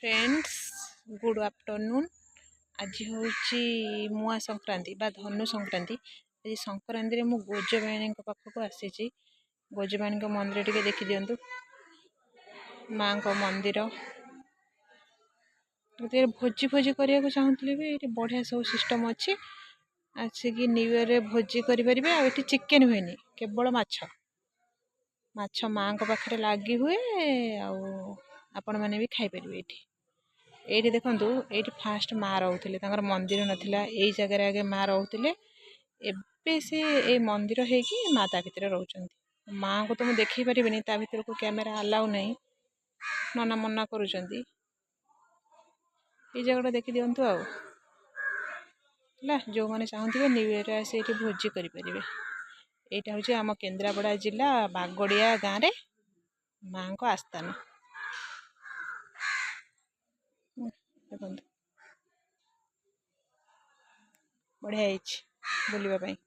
Friends, good afternoon. ଆଜି ହେଉଛି ମୁଆଁ ସଂକ୍ରାନ୍ତି ବା ଧନୁ ସଂକ୍ରାନ୍ତି। ଆଜି ସଂକ୍ରାନ୍ତିରେ ମୁଁ ଗୋଜବାହିଣୀଙ୍କ ପାଖକୁ ଆସିଛି। ଗୋଜବାହିଣୀଙ୍କ ମନ୍ଦିର ଟିକେ ଦେଖିଦିଅନ୍ତୁ, ମାଆଙ୍କ ମନ୍ଦିର। ଭୋଜି ଫୋଜି କରିବାକୁ ଚାହୁଁଥିଲେ ବି ଏଇଠି ବଢ଼ିଆ ସବୁ ସିଷ୍ଟମ୍ ଅଛି। ଆସିକି ନ୍ୟୁ ଇୟର୍ରେ ଭୋଜି କରିପାରିବେ। ଆଉ ଏଠି ଚିକେନ୍ ହୁଏନି, କେବଳ ମାଛ। ମାଛ ମାଆଙ୍କ ପାଖରେ ଲାଗି ହୁଏ ଆଉ ଆପଣମାନେ ବି ଖାଇପାରିବେ ଏଇଠି। ଏଇଠି ଦେଖନ୍ତୁ, ଏଇଠି ଫାଷ୍ଟ ମା' ରହୁଥିଲେ, ତାଙ୍କର ମନ୍ଦିର ନଥିଲା। ଏଇ ଜାଗାରେ ଆଗେ ମା' ରହୁଥିଲେ। ଏବେ ସେ ଏଇ ମନ୍ଦିର ହେଇକି ମା' ତା ଭିତରେ ରହୁଛନ୍ତି। ମାଆଙ୍କୁ ତ ମୁଁ ଦେଖେଇ ପାରିବିନି, ତା ଭିତରକୁ କ୍ୟାମେରା ଆଲାଉ ନାହିଁ, ନନା ମନା କରୁଛନ୍ତି। ଏଇ ଜାଗାଟା ଦେଖିଦିଅନ୍ତୁ ଆଉ ହେଲା। ଯେଉଁମାନେ ଚାହୁଁଥିବେ ନ୍ୟୁ ଇୟର୍ରେ ଆସି ଏଇଠି ଭୋଜି କରିପାରିବେ। ଏଇଟା ହେଉଛି ଆମ କେନ୍ଦ୍ରାପଡ଼ା ଜିଲ୍ଲା ବାଗଡ଼ିଆ ଗାଁରେ ମାଆଙ୍କ ଆସ୍ଥାନ। ଦେଖନ୍ତୁ, ବଢ଼ିଆ ହେଇଛି ବୁଲିବା ପାଇଁ।